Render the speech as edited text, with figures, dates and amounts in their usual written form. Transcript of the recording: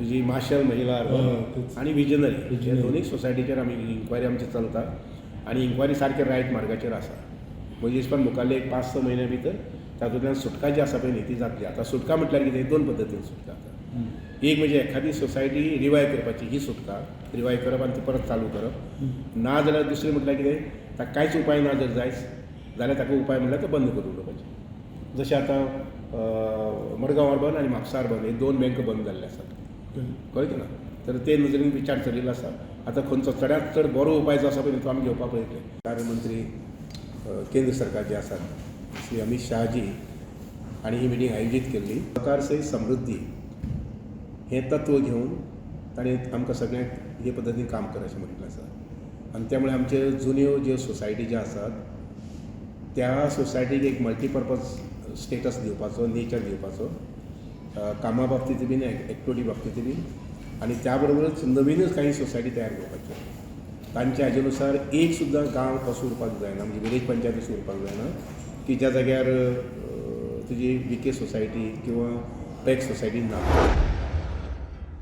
तुजी माशेल महिला अर्बन तेच. आनी विजनरी ह्या Visionary. दोनूय सोसायटीचेर आमी इन्क्वायरी आमची चलता आनी इन्क्वायरी सारके रायट मार्गाचेर आसा. म्हजे हिसपान मुखारले एक 5-6 म्हयन्या भितर तातूंतल्यान सुटका जी आसा पळय न्ही ती जातली. आतां सुटका म्हटल्यार कितें, दोन पद्दतीन सुटका जाता. एक म्हणजे एखादी सोसायटी रिवायव करपाची, ही सुटका रिवायव करप आनी ती परत चालू करप. ना जाल्यार दुसरें म्हटल्यार कितें, ताका कांयच उपाय ना जर जायत जाल्यार ताका उपाय म्हटल्यार तो बंद करून उडोवपाचें. जशें आतां मडगांव अर्बन आनी म्हापसा अर्बन हे दोन बँक बंद जाल्ले आसात, कळ्ळें की ना. तर ते नदरेन विचार चलिल्लो आसा. आतां खंयचो चडांत चड बरो उपाय जो आसा पळय तो आमी घेवपाक पळयतले. कार्यमंत्री केंद्र सरकार जे आसात श्री अमीत शहाजी हांणी ही मिटींग आयोजीत केल्ली. सहकार सहित समृद्धी हें तत्व घेवन ताणें आमकां सगळ्यांक हे पद्दतीन काम कर अशें म्हटिल्लें आसा. आनी त्यामुळे आमच्यो जुन्यो ज्यो सोसायटी ज्यो आसात त्या सोसायटीक एक मल्टीपर्पज स्टेटस दिवपाचो, नेचर दिवपाचो, कामा बाबतींत बीन, एक्टिविटी बाबतींत बीन, आनी त्या बरोबरच नवीनच काही सोसायटी तयार करपाच्यो. तांच्या हाजे नुसार एक सुद्दां गांव असो उरपाक जायना, म्हणजे विलेज पंचायत अशी उरपाक जायना की ज्या जाग्यार तुजी विके सोसायटी किंवा पॅक्स सोसायटी ना.